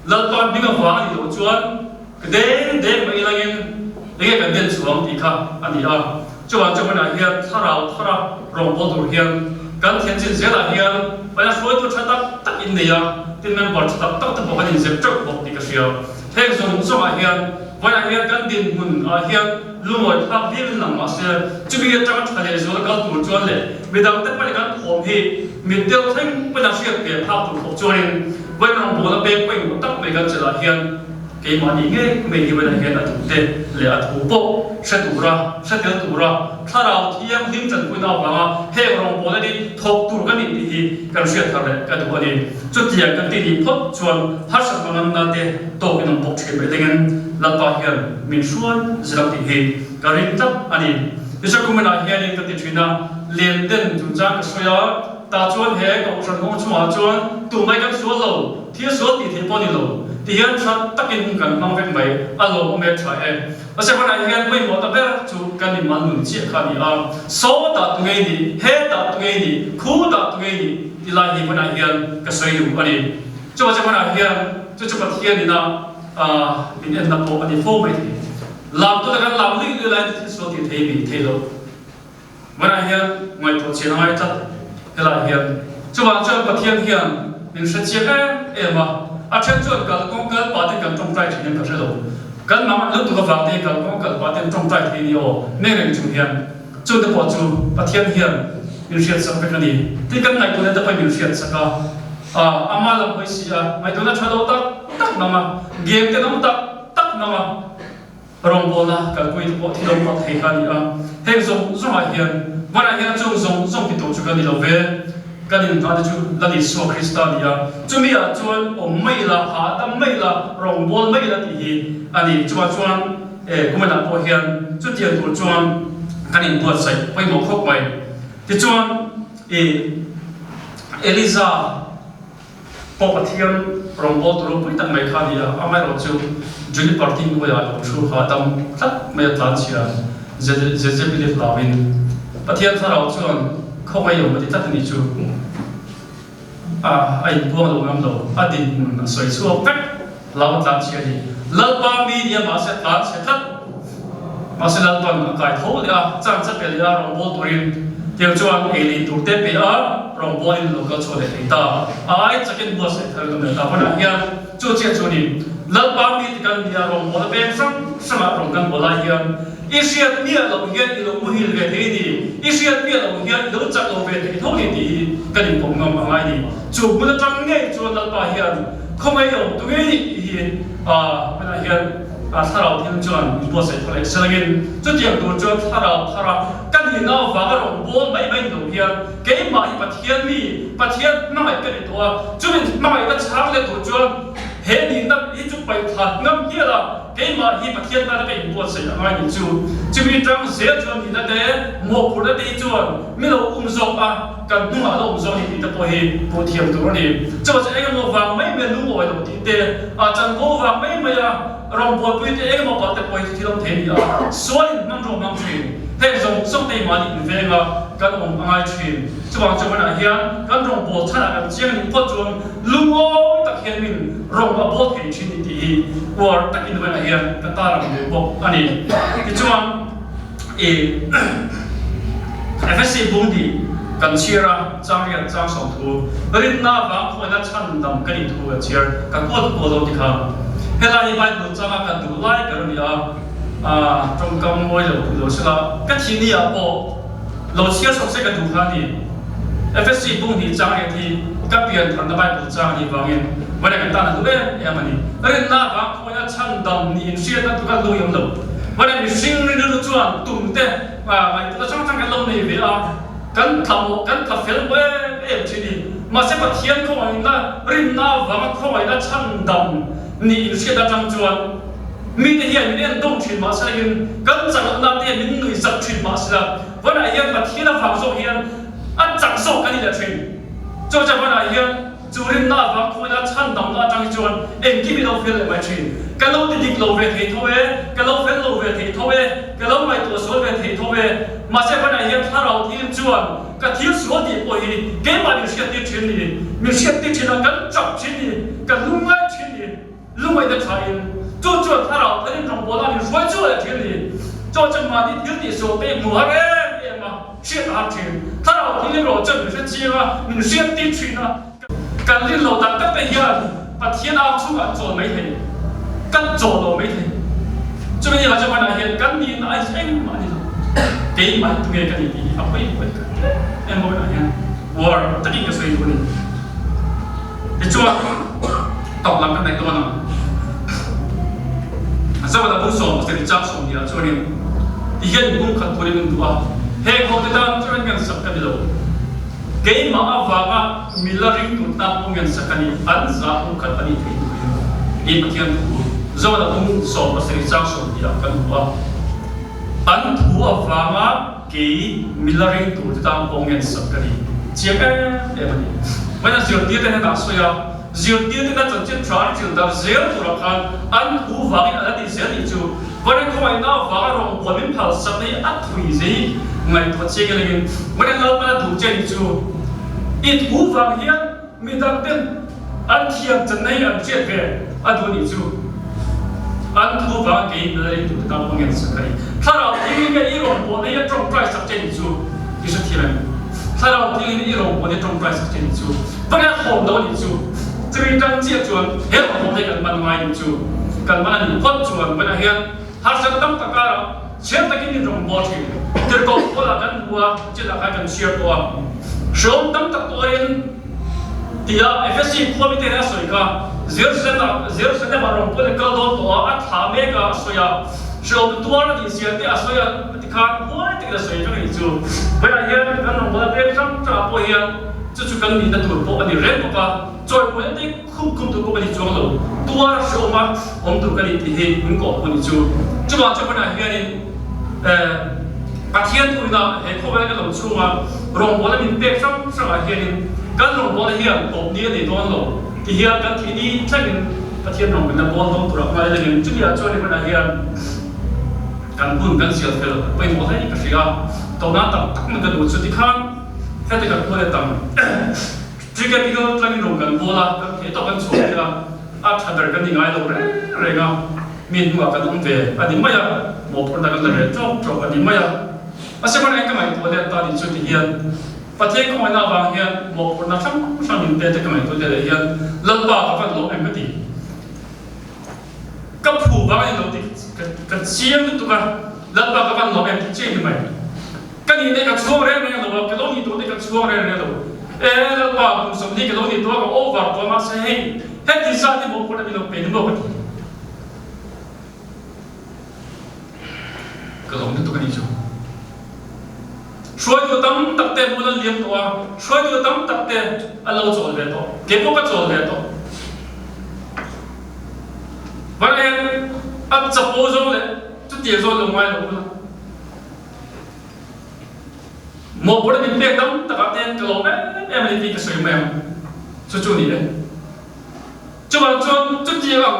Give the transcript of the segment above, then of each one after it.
Lalpa hming avang a nih loh chuan ka deng deng mai langin enge kan den chhuang tih kha a ni a. Chuvang chu hmunah hian thlarau thara rawngbâwl tur hian kan thian chin zelah hian Pathian hruaitu tha tak tak in nei a, tin member tha tak tak te pawh kan inzep teuh bawk tih ka hria. Heng zawng zawngah hian vawiinah hian kan dinhmun ah hian lungawi thlak viau in lang mah se, chumi atanga tha leh zual kal tur chuan leh midang te pawhin kan thawm hi mitdel thleng pawhin a hriat ve phak tur khawp chuanin vawiin rawngbâwl a pek pawimawh tak mai kan chelh ah hian Keimahni ngei mai hi vawiinah hian a duhte leh a thu pawh hre tura, hre tel tura Thlarau Thianghlim tanpuina avanga heng rawngbawlna hi thawk tur ka nih tih hi kan hriat thar leh ka duh a ni. Chutiang kan ti nih phawt chuan harsatna nganna te tawkin awm bawk thin mai tengin Lalpa hian min hruai zel ang tih hi ka ring tlat a ni. Tichuan kuminah hianin ka ti thin a, len den chungchang ka sawi a, tah chuan he Kohhran nghawng chungah chuan tumai kan sual lo, Thil sual tih theih pawh ni lo, ti hian tha takin hun kan hmang vek mai, a lawmawm e tha e. Mahse hmanah hian pawimawh ta ber chu kan inmal nun chiah kha a ni a, saw tah tu ngei ni, he tah tu ngei ni, khu tah tu ngei ni ti lai hi hmanah hian ka sawi duh a ni. Chuvang chu hmanah hian chu chu Pathian ina min enna pawh a ni fo mai thei. Lam tuna kan lam luih luih laiin thil sual tih thei mi thei lo. Hmanah hian ngaihtuah chian a ngai tlat helaiah hian. Chuvang chuan Pathian hian min hre chiang em em a, a then chuan kal kawng kal pah ten kan tawngtai thin em ka hre lo. Kan mamawh lutuk avang te kal kawng kal pah ten tawngtai thei ni aw meng reng chung hian chu te pawh chu Pathian hian min hriat sak vek a ni. Tin kan ngaihtuahna te pawhin min hriat sak a, ama lam hawi si a, ngaihtuahna tha lo tak tak nang a, game te nawm tak tak nang a, Rawngbawlna kalpui te pawh thil awm pawh thei kha a ni a, heng zawng zawngah hian hmanah hian chung zawng zawng ti tur chu kan ni lo ve, kan inngah te chu Lal Isua Krista a ni a, chumi ah chuan awm mai ila, hahdam mai ila, rawngbâwl mai ila tih hi a ni. Chuvang chuan e kuminah pawh hian chutiang tur chuan kan inbuatsaih pawimawh khawp mai. Tichuan e Eliza. Pawh Pathian rawngbâwl tur ropui tak mai kha a ni a, amaherawhchu Juniper tih hnuaiah lo thu kha a dam tlat mai a tlanchhia Jezebeli hlauin Pathian thlarau chuan khawngaih awm a ti tlat a nih chu a a inbuang lo ngam lo, a dinhmun a sawi chhuak vek hlau a tlanchhia a ni. Lalpa mi nia mahse tlanchhe tlat mahse Lalpan a kai tho leh a, chance a pe leh a rawngbâwl turin tiang chuan ei leh in tur te pe a, rawngbâwlin lo kal chhuah leh thei ta. A ai chakin buatsaih thar kan nei ta. Hmanah hian chu chiah chu a ni. Lalpa mi ti kan nia rawngbâwl a peng hrang hrangah rawn kan bawl lai hian i hriat miah loh hian i lo muhil ve thei ni, i hriat miah loh hian i lo chak lo ve thei tho ni tih hi kan inpawm ngam a ngai ni. Chu hmun atang ngei chuan Lalpa hian khawngaih awm tu ngei ni tih hi hmanah hian Thlarau thil chuan min buatsaih thar leh selangin chutiang tur chuan Thlarau thara ka nihna avanga rawngbâwl mai mai ni lo hian keimah hi Pathian mi, Pathian hmangaih ka ni tawh a, chumi hmangaihna chhang leh tur chuan he nihna hi chu paih thla ngam hial a, keimah hi Pathian tana ka inbuatsaih a ngai nih chu. Chumi tang zel chuan nihna te, mawhphurhna te hi chuan mi lo um zawk a, kan hnungah a lo awm zawk a ni tih te pawh hi hmuh thiam tur a ni. Chuvang chu engemaw vang mai mai a lungawi lo tih te, a chanvo vang mai mai a rawngbawlpui te engemaw palh te pawh hi thil awm thei a ni a, sual in hmanraw hmang thin. Heng zawng zawng te hi mahni inveng a kan awm a ngai thin. Chuvang chu hmanah hian kan rawngbâwl chhanah kan chiang a nih phawt chuan lungawi tak hian min rawng a bawl thei thin ni tih hi uar takin hmanah hian ka tarlang duh bawk a ni. Tichuan i Efesi bung tih kan chhiar a, chang riat chang 30, rinna vang khawiina chhan dam ka nih thu kan chhiar, ka kuat kual dawn ti kha. Helai hi Bible changa ka duh lai ber a ni a, tawngkam mawi lo duh lo sela ka thih ni ah pawh lo chhiar chhuak se ka duh kha a ni. Efesi bung hnih chang riat hi ka pian tharna Bible chang a nih vangin vawlei kan tan a duh em em a ni. Rinna vang khawiina chhan dam nih inhriatna tluk a lui awm lo. Vawlei mihring rilru chuan tum te ngaihtuahna hrang hrang kan lo nei ve a, kan tla maw, kan tla fel maw em em thin i. Mahse Pathian khawngaihna, rinna avanga khawngaihna chhandam nih inhriat atang chuan mite hian min en dawng thin mahse in kan chaklohna te hian min nuih zak thin mahsela vawnah hian Pathian avang zawk hian a chak zawk kan ni leh thin. Chuvang vawnah hian Chu rinna avang khawiah chhandamna atang hi chuan engkim i lo fel leh mai thin. Ka lo ti dik lo ve thei tho e, ka lo fel lo ve thei tho e, ka lo ngaihtuah sual ve thei tho e. Mahse hmanah hian thlarau thil chuan ka thil sual tih pawh hi keimah min hriattir thin ni, min hriattir thin a, kan chak thin ni, ka lungngai thin ni. Lungaihna tha in chu chuan thlarau tharin rawngbawl a min hruai chu leh thin ni. Chaw chu mahni thil tih sual te i hmu har em em a, hriat a har thin. Thlarau thilin rawh chuan min hre chiang a, min hriat tir thin a. Kan rin lo tak tak te hian Pathian au chhungah an chawl mai thei, kan chawl lo mai thei. Chumi ni ah chuan hmanah hian kan nihna a engmah a ni lo. Keimah hi tunge ka ni tih hi a pawi pawi ka tlem em bawk ah hian uar takin ka sawi duh a ni. Tichuan tawp lam kan ngaih dawn ang. Zovala bung sawm pasarih chang 20 ah chuanin ti hian bung khat turin an duh a, heng ho te tan chuan ngen sak ka ni lo. Keimah avanga mila ring tur tan pawh ngen sak ka ni, an zah bung khat a nih theih turin i Pathian thu Zovala bung 17 chang 20 ah kan hmu a. An thu avanga kei mila ring tur te tan pawh ngen sak ka ni chiang em em a ni. Vawiin a zirtirte hnenah sawi a, zirtirte na chanchin tha an hrilh darh zel turah khan an thu vangin a la ti zel tih chu vawiin khawngaihna avanga rawngbawlh min phal sakna hi a thui zei ngaihtuah chiang elengin vawiin Lalpan a duh che tih chu i thu vang hian Mi dangten an thiam channa hi an hriat ve a duh nih chu. An thu vang kei Hillary tute tan pawh ngen sak a ni. Thlarau thilin nge i rawn pawhna hi a tawngtai sak che nih chu i hre thiam em? Thlarau thilin i rawn pawhna hi a tawngtai sak che nih chu va nge a thawm lo a nih chu. Chumi tan chiah chuan he rawn pawhna hi kan hman ngai nih chu. Kan hman a nih phawt chuan vawiinah hian harsat tam tak karah chhiar takin min rawn bawl thin. Tirhkoh Paula kan hmu a, chinah khan kan chhiar tawh a. Hreawm tam tak tuarin Tia Efesi khua mite hian a sawi kha, Jerusalem-ah Jerusalem-ah rawn pawn a kal dawn tawh a, a thlah mek a, a sawi a, hreawm tuar a nih zia te a sawi a, tikhan huai takin a sawi vek a nih chu. Vawiah hian kan rawn pawn a peng hrang hrangah pawh hian chu chu kan nihna tur pawh a ni reng bawk a, chawimawi te khum khum tur pawh ka ni chuang lo, tuar a hreawm a awm tur ka ni tih hi min kawh pawh a nih chu. Chuvang chuan hmanah hianin Pathian thuina he khawvel kan awm chhunga rawngbawlna min pek hrang hrangah hianin kan rawngbawlna hian tawpni a nei dawn lo ti hian kan thih ni thlengin Pathian rawngbawlna bawl dawn turah ngai lengin chumi ah chuan hmanah hian kan hun kan zial fel pawimawh hle ka hria a, tawhna tak tak na ka duh chu tikhan heti kan khaw leh tam. Tricapital tlangin rawng kan bawl a, kan thei tawk kan chhuah tir a, a tha ber kan ni ngai lo reng reng a, mi hnuah kan awm ve a ni mai a, mawhphurhna kan la reh tawk tawk a ni mai a. Mahse hman eng ka ngaihtuah leh ta nih chu ti hian Pathian ka ngaihna avang hian mawhphurhna hrang hrang in te te ka ngaihtuah leh leh hian Lalpa ka van lawm em ka ti. Ka phu vang a ni lo tih ka chiang lutuk a, Lalpa ka van lawm em tih chiang ni mai. Ka nih te ka chhuang reng reng lo a, ka lo nih tawh te ka chhuang reng reng lo. E Lalpa, kum 40 ka lo nih tawh a, ka over tawh a, mahse hei heti zat hi mawhphurhna min lo pe ni maw ka ti. Ka lawm lutuk a nih chu. Hruaitu tam tak te hmun an liam tawh a, hruaitu tam tak te an lo chawl ve tawh. Kei pawh ka chawl ve tawh. Varen a chapo zawng leh chutiang zawng lo ngai lo ula. Mawhphurhna min pek tam takah te ka lawm em em a ni tih ka sawi mai ang. Chu chu ni e. Chuvang chuan chutiang ang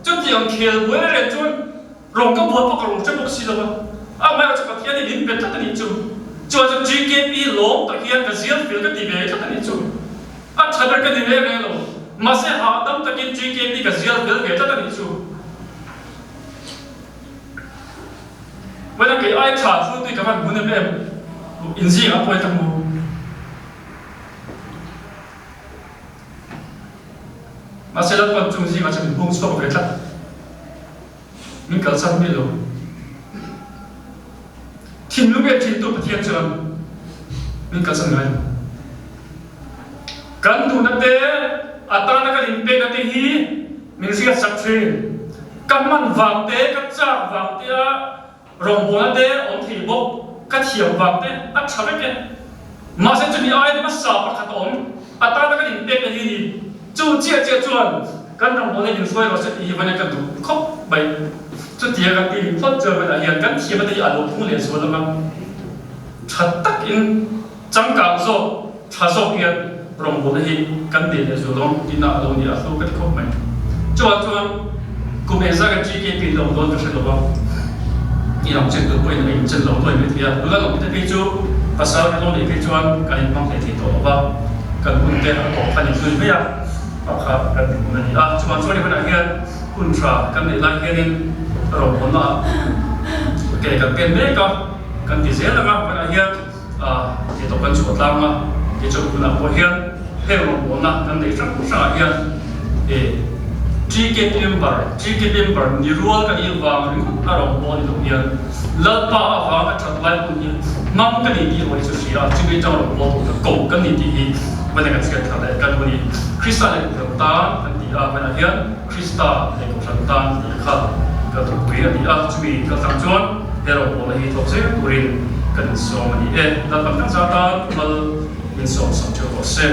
chutiang khel buai reng chuan rawng ka buai pawh ka rawng hre bawk si lo a. Amaherawhchu Pathian hi min pe tlat a nih chu. Chuan chu GKP lawm tak hian ka zial fel ka ti ve tlat a nih chu. A tha ber ka ni reng reng lo. Mahse hahdam takin GKP ka zial fel ve tlat a nih chu. Vawiin kei ai tha chu tui ka van hmu nem em inzingah pawhin ka hmu. Mahse Lalpan chung zingah chuan min hung chhuak ve tlat. Min kalsan miah lo. Thinlung en thintu Pathian chuan min kalsan ngai lo. Kan duhna te, a tana kan inpekna te hi min hriatsak thin. Ka hman vang te, ka chak vang te a rawngbawlna te awm thei bawk, ka thiam vang te a tha vek e. Mahse chumi aia hmasa pakhat a awm, a tana kan inpekna hi ni. Chu chiah chiah chuan kan rawngbawlna min hruai rawh se tih hi vawiin ka duh khawp mai. Chutia kan tih phawt chuan vawiinah hian kan thiamna te hi a lo phung leh zual ang a, tha takin Changkang zawk, tha zawk hian rawngbawlna hi kan nei leh zual awm tihna a lo ni a, hlu ka ti khawp mai. Chuvang chuan kum engzah ka GKP in awm dawn ka hre lo va, i lam chen tur pawhin a inchen lo nuai mai thei a, nula lam te phei chu pasal kan lo neih phei chuan kan inhmang hlei thei tawh lo va, kan hun te a tawp khan inhlui mai a. A kha kan ti hmun a ni a. Chuvang chuan i hunah hian hun tha kan neih lai hianin rawngbawlna ah ke kan pen mek a, kan ti zel ang a, hunah hian ti tawp kan chhuah tlang a, ti chu hunah pawh hian heng rawngbawlna kan neih hrang hrang ah hian e TK member, TK member ni rual ka nih vang ringawt a rawngbawlna ni lo hian Lalpa avanga that lai hun hi hmang ka ni tih erawh hi chu hria a, chumi atanga rawn bawl tur ko kan ni tih hi Vana kan hriat thar leh kan hun i Krista leh Kohhran tan kan ti a, Vana hian Krista leh Kohhran tan tih kha ka thupui a ni a, chumi kaltlang chuan he rawngbawlna hi thawk zel turin kan insawm a ni e. Lalpan kan za tan mal insawm sak theuh rawh se.